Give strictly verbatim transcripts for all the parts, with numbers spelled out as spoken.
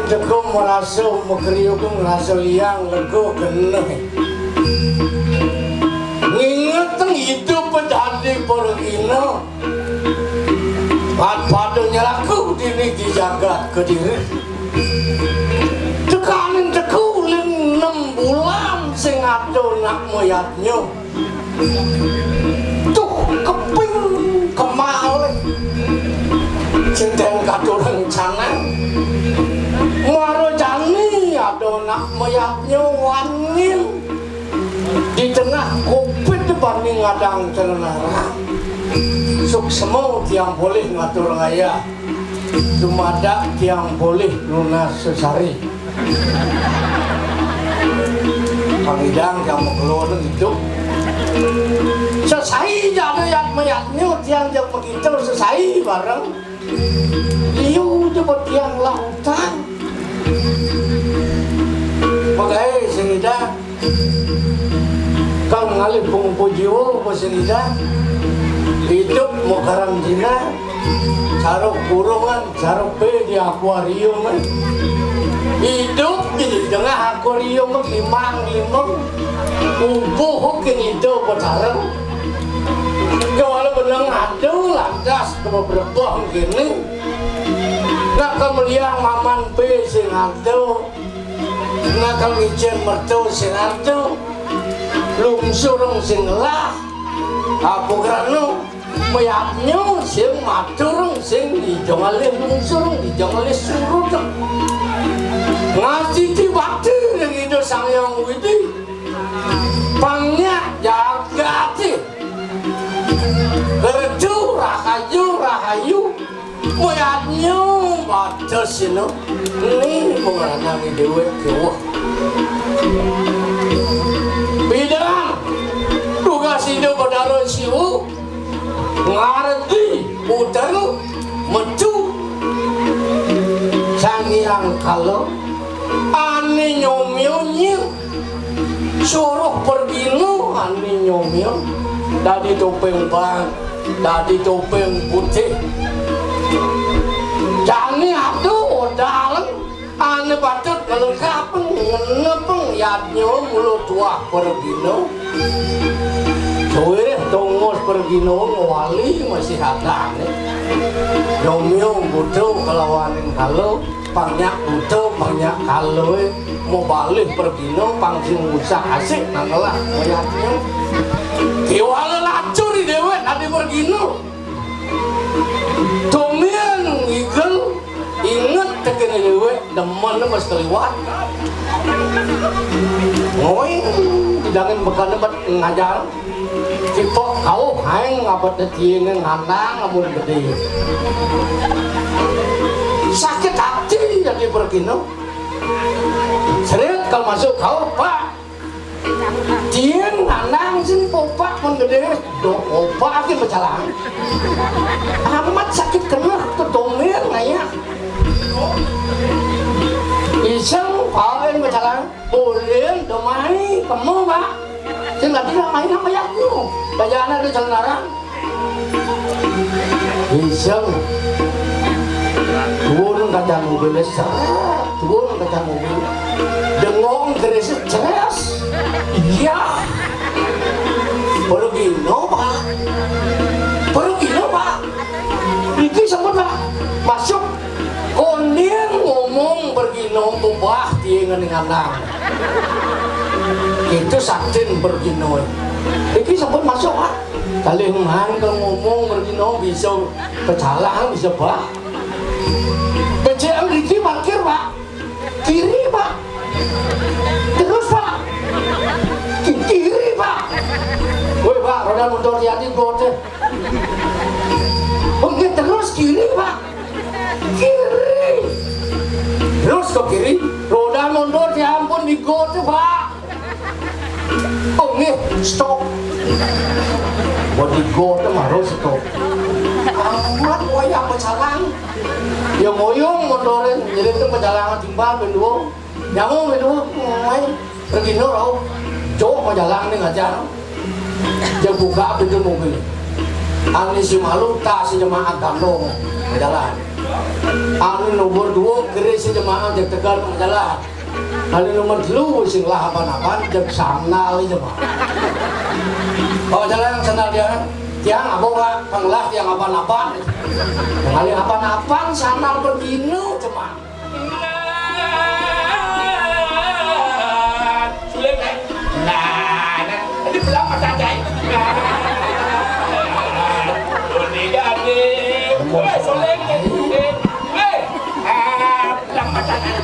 Teka marasa makriuk, ngrasa liang, lega genah. Ngingetang idup dadi pergina. Pat pada nyelaku dini di jagat Kediri. Tekaning teka uling enam bulan sing ada nak mayatnya. Tuh keping kemal. Cinten katurang canang. Mara jani ada nak mayatnya wangin. Di tengah covid bani ngadang cenenarang. Suksma tiang polih ngatur ngayah. Dumadak tiang polih nunas sesari. Pangidang tiang makelo nang idup. Sesai jana yat mayatnya tiang jak makita sesai bareng. Liu ja ba tiang lah utang. Pagaé sing Ida. Kang ngalih pungku jiwa ba sing Ida. Idup makarantina. Cara kurungan, cara pé di akuarium. Idup di tengah akuarium limang-limang. Umpuh kini Ida ba tareng. Kewala beneng ada lantas kebebrebah kini. Nak kemeliang maman pé sing ada. Nak kemicen merta sing ada. Lungsur sing ngelah. Apa krana mayatnya sing matur sing dija ngalih lungsur, dija ngalih surut. Ngasiti bakti ring Ida Sang Hyang Widi. Pang nyak jagaté. Kerja rahayu, rahayu. Mayatnya batas sina. Ni mengenangi déwék kéweh. Pidan tugas Ida Betara Siwa ngardi putra metu Sang Hyang Kala ané nyomya nyir. Suruh pergina ané nyomya dadi topéng bang, dadi topéng putih. Jani ada odal ané patut nglengkapang, ngenepang yadnya mula tuah pergina. Suwirih tongos pergina ngwali masih adané. Nyomya buta kalawaning kala. Pang nyak buta, pang nyak kaloé, mabalih pergina, pang sing ngusah asik nang ngelah mayatnya. Kéwala lacur di déwék adi pergina. Tumbian ngigel, inget tekén déwék, demen pas kaliwat. Ngoing, didangin bekane bet ngajar. Cipok kauh aing abet tiene ngandang amun gedé. Sakit hati jadi pergina. Seret kalau masuk kauh, Pak. Tien ngandang sin popak mun gedé. Dok opak ake pecalang. Amat sakit keneh tetomir ngayah. Iseng paen pecalang. Ulin demai kemu, Pak. Sing dadi nak main sama yaku. Dajana di Cenenarang. Iseng. Turun kaca mobil, seret. Turun kaca mobil. Dengong keris, ceres. Iya. Pergina, Pak. Pergina, Pak. Iki sampun, Pak. Masuk. Kondén ngomong pergina bebah tié ngening anak. Itu saktin pergina. Iki sampun masuk, Pak. Kalih man ke ngomong pergina bisa pecalang, bisa bah. P C M iki parkir, Pak. Kiri, Pak. Terus, Pak. Ki-, kiri, Pak. Woi, Pak, roda motor hati-hati gote. Oke, terus kiri, Pak. Kiri. Terus ke kiri, roda mundur ya ampun digote, Pak. Oh, nggih, stop. Mau digote harus stop. Amat wayah pecalang. Ya ngoyong motorin, jadi itu pecalangan timbal bendua. Nyamuk itu, main pergi nurau. Jauh pecalang nih ngajar. Dia buka pintu mobil. Ani si malu tas si jemaah gandong jalan. Anu nomor dua, keris jemaah, jeg tegal majalah. Anu nomor telu, sing lah apan-apan, jeg sandal jemaah. Oh, jalan sandal dia. Tiang apa, Pak? Panglah tiang apan-apan. Kali apan-apan, sandal begini jemaah. Suling, eh. Nah, nah. Ini belah mata cai. Nah. Ini jadi. Weh, suling, eh. Weh. Ah, belah mata cai.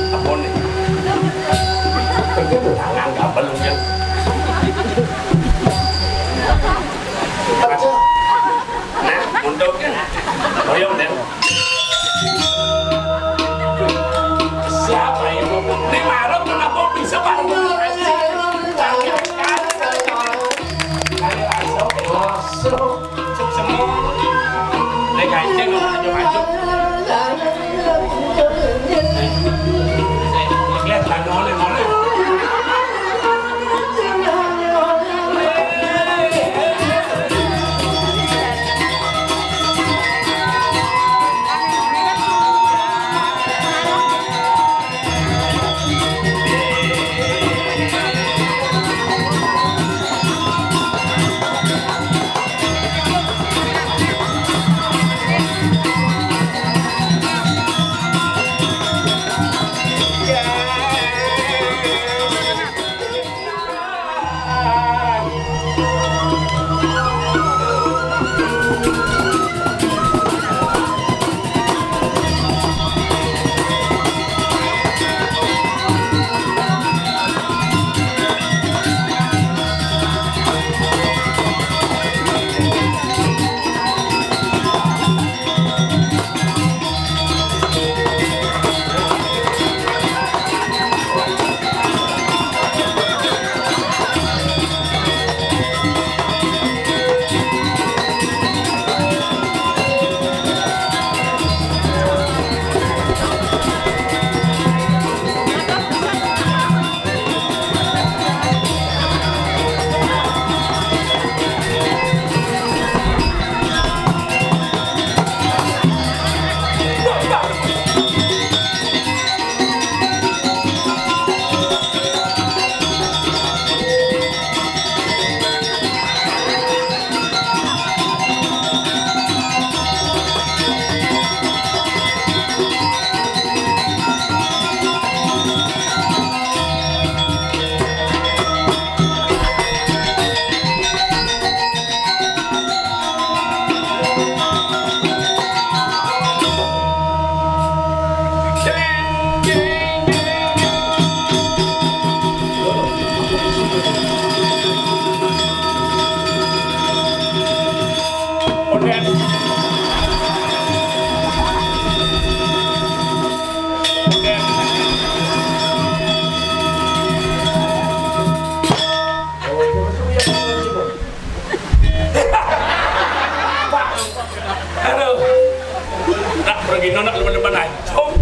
Ampun nih. Tangan gak belum ya. Nah, untuk hoyong deh. Siapa itu? Ini marah kenapa bisa bangun? Langsung. Suk semua. Lek kancing, maju-maju. Lihat, tanah oleh mana? Aduh. Nak pergi nona lu depan ancung.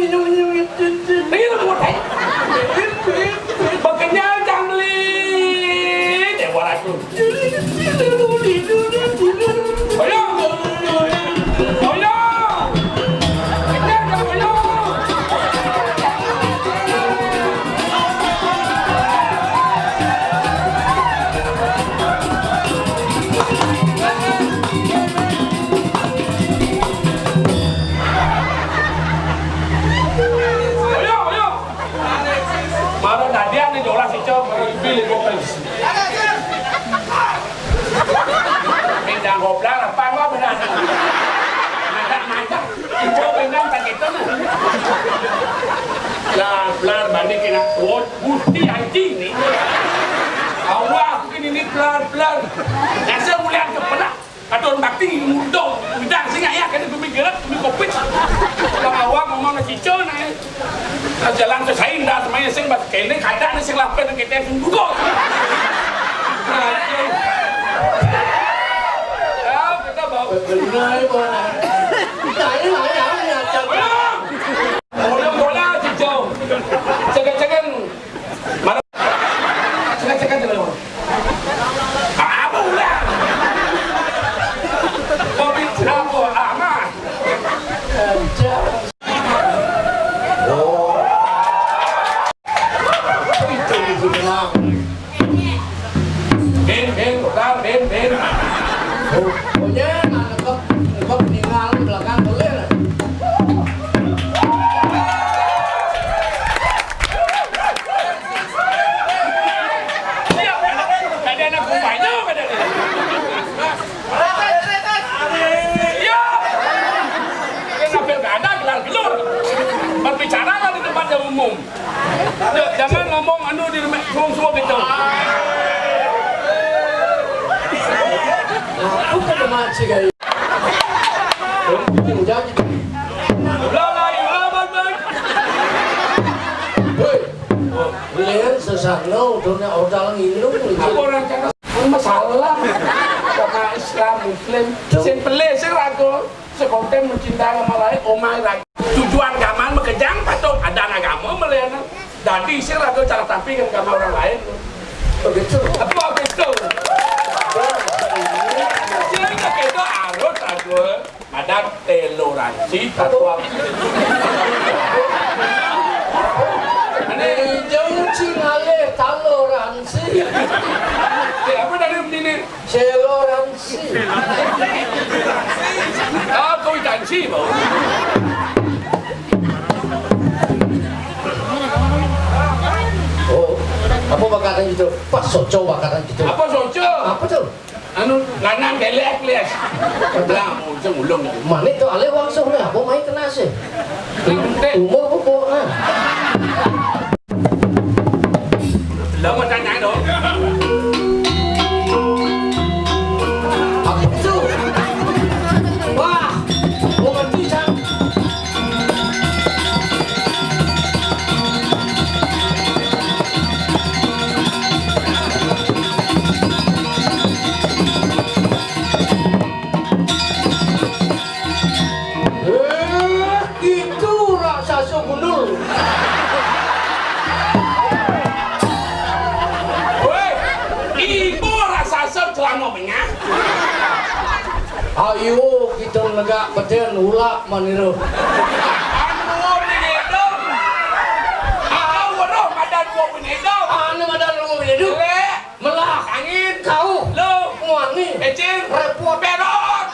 Ini lembut, hai. Bekenyal cang beli. Dewa Ratu. Ayo. Ayo. Kenyal cang beli. Ayo, ayo. Mara dadian ni jolah sica, mara ibil ibu pes. Pindang goplang apa enggak benar? Madak-madak. Ibu pindang tak gitu nah. Lah, belar balik kena tuut, gusti anjing ni. Awak aku kini ni belar-belar. Rasa mulian kepala. Kata orang bakti, mudong. Udah, singa ya, kena gumi gerak, gumi kopit. Bang awak ngomong nak cica, nak, eh. Nak jalan ke sain dah, semuanya sing bas kene, kada ni sing lapen, kita sing buka. Ya, kita bau. Benar, Bang. Kita ini lah, ya, ya, ya. Bola, bola, cica. Cakap-cakap. Mana? Cakap-cakap dulu. Apa ulah? Kopi apa amat? Oh. Itu dibilang. Bin, bin, bukan, bin, bin. Oh, punya, nak nekep, nekep, tinggal belakang boleh lah. Ada anak kumpanya, ada. Iya. Dia sampai nggak ada gelar gelur. Berbicara lah di tempat yang umum. J-, jangan ngomong anu di rumah, suruh-suruh gitu. Aku kena mati kayak. Jadi. Lah, lah, iya, Bang, Bang. Hei, belian sesano dunia odal nginum. Apa orang cakap? Masalah. Sama Islam, Muslim. Sing pelih, sing ragu. Sekonten mencintai sama lain, omai ragu. Tujuan gaman makejang, patut ada agama melihat. Dadi sing ragu cara tampi kan gaman orang lain. Begitu. Apa begitu? Jadi kita harus ragu. Madan toleransi, tatwa. Ini jauh cing alih toleransi. Ya, apa dari ini? Toleransi. Ah, kau itansi, bau. Oh, apa bakatan gitu? Pas soco bakatan gitu. Apa soco? Apa tuh? Anu, lanang kelek, lias. Lah, ujung ulung. Manik tu alih wangsuh ni, apa main kena sih? Umur pupuk lah. Lama tanya dong. Apa tu? Wah, mau ngerti, Cang? Eh, itu raksasa gundul. Woi, ibu raksasa celana bengah. Ayo, kita negak beden ulak maniru. Anu ni gedong. Aku weruh madan wong ni gedong. Anu madan wong ni gedong. Lek. Melah. Angin. Kau. Lu. Muani. Ecing. Repot. Berot.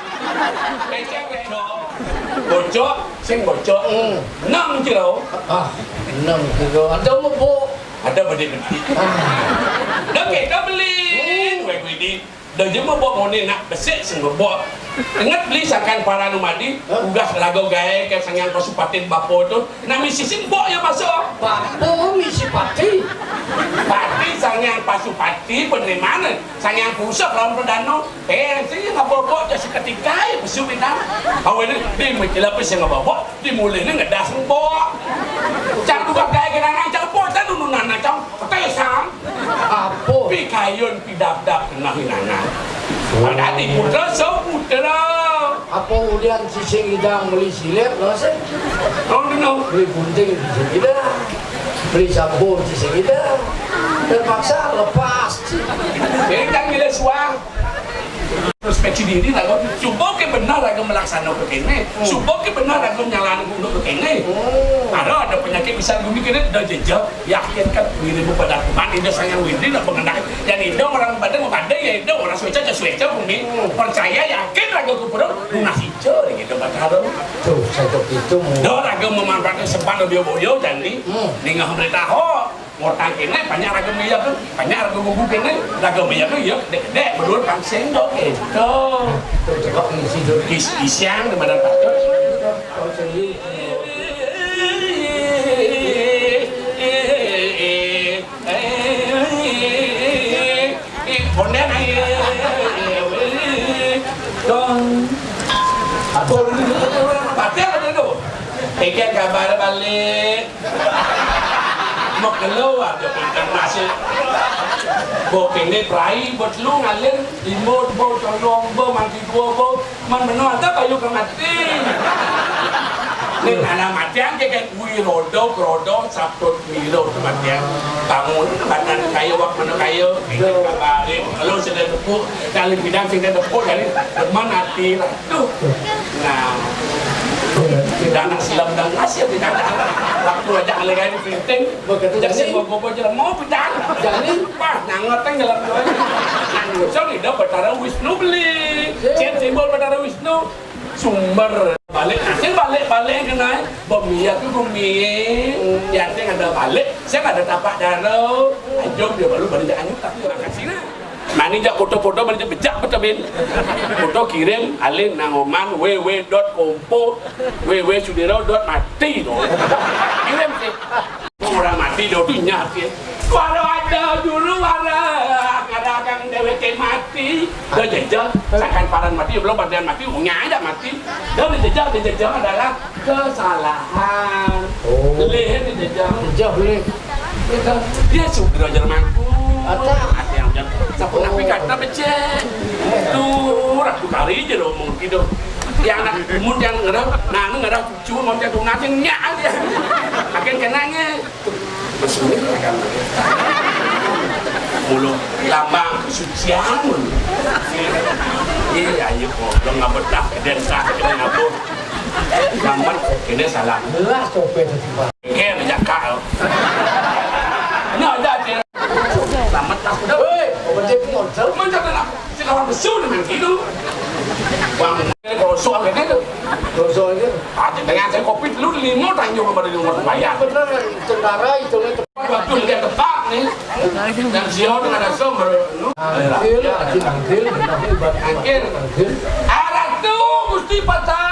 Ecing, berot. Bocok, sing bocok. Hmm. Enam kilo. Ah, enam kilo. Ada mebok. Ada bedik-bedik. Ah. Dah kita beli. Hmm. Duit, duit di. Dah jema bok mone nak besik sing bebok. Ingat beli sangkan para numadi, hah? Ugas lagu gae ke Sang Hyang Pasupati bapa tu. Nami sisin bok ya masuk. Bapa misi pati. Pati Sang Hyang Pasupati penerimaan. Sang Hyang Pusat lawan Perdana. Eh, sing ngabobok je seketika ya pesu bintang. Awal ni, di mencela pesi ngabobok, di mulai ni ngedas ngebok. Cang tukar gaya kena nang cang bok, cang nunu nana cang. Petai sang. Apa? Pi kayun, pi dap-dap kena hinana. Padahal di putra, so putra. Apa ulian sising idang beli silet, lo sih? Oh, no. Beli gunting di sini dah, beli sampo di sini dah. Terpaksa lepas. Jadi kan milih suang. Introspeksi diri, raga. Suba ke benar raga melaksana ke kene. Hmm. Suba ke benar raga nyalani guna ke kene. Hmm. Ada, ada penyakit bisa guna kene, dah jejak. Yakin kan dirimu pada Tuhan, Ida Sang Hyang Widhi nak pengendak. Yang Ida orang pada membanding, ya Ida orang sueca, ya sueca bumi. Hmm. Percaya, yakin raga kupurun, lunas ijo, gitu, Pak Harun. Tuh, saya kok gitu, mu. Dah raga memanfaatkan sempat lebih boyo, jadi. Hmm. Ningah berita ho. Ngortang kene, banyak raga maya tu, banyak raga bubu kene, raga maya tu, ya, dek-dek, belur kan sendok, gitu. Tuh, coba ngisi dulu. Is-, isiang di mana tak? Konden ae. Dong. Aduh, batal ada tu. Tekan kabar balik. Mau keluar dia pingkan masih. Bo kene prai, bo telu ngalir, lima, bo tolong, bo mangki dua, bo. Man meno ada bayu ke mati. Ning anak matian ke kan kui rodo, rodo, saput milo tu matian. Bangun, badan kayu, wak mana kayu, kabari, kalau sudah tepuk, kali bidang sudah tepuk, jadi teman hati lah. Tuh. Nah, kita anak silam dan ngasih tidak ada. Waktu aja kali kali penting, jadi mau bobo jelema mau bidang. Jadi, wah, nangot kan dalam doa. Nang ngusung ida Betara Wisnu beli. Cek simbol Betara Wisnu. Sumber balik, hasil balik-balik kena bumi aku bumi. Yang saya ada balik, saya ada tapak daro. Ayo dia baru balik jangan nyutak. Makasih lah. Mani jak foto-foto, mani jak bejak betul bin. Foto kirim alih nang oman w w dot kompo w w sudiro dot mati no. Kirim sih. Orang mati do tu nyat ya. Waro ada dulu waro, kadang dewek mati. Dah jajal, sakan paran mati, belum badan mati, unya ada mati. Dah dijajal, dijajal adalah kesalahan. Oh. Leh dijajal. Jejak boleh. Dia sudah jermangku. Ada. Ada yang jam. Siapa nak pikat nak becek? Tu ratu kari je lo mungkin tu. Yang nak mun yang ngerang, nah ngerang cucu mau jatuh nanti nyak dia. Akan kenanya. Mulu lambang kesucian. Iya, iya, goblok ngabetah, dentah, kena ngabut. Selamat, ini salah. Jelas copet tadi, Pak. Oke, menjaga lo. Ini ada aja. Selamat lah. Hei, obat dia pun modal. Menjaga lah. Sekarang besar dengan gitu. Bang, ini gosok aja gitu. Gosok aja. Ah, dengan saya kopi dulu lima tanjung kembali di rumah bayar. Bener, tentara itu kan. Waktu dia tepak nih. Dan Sion ada sumber. Angkil, angkil, angkil, angkil. Angkil. Angkil. Arah tuh, Gusti Patah.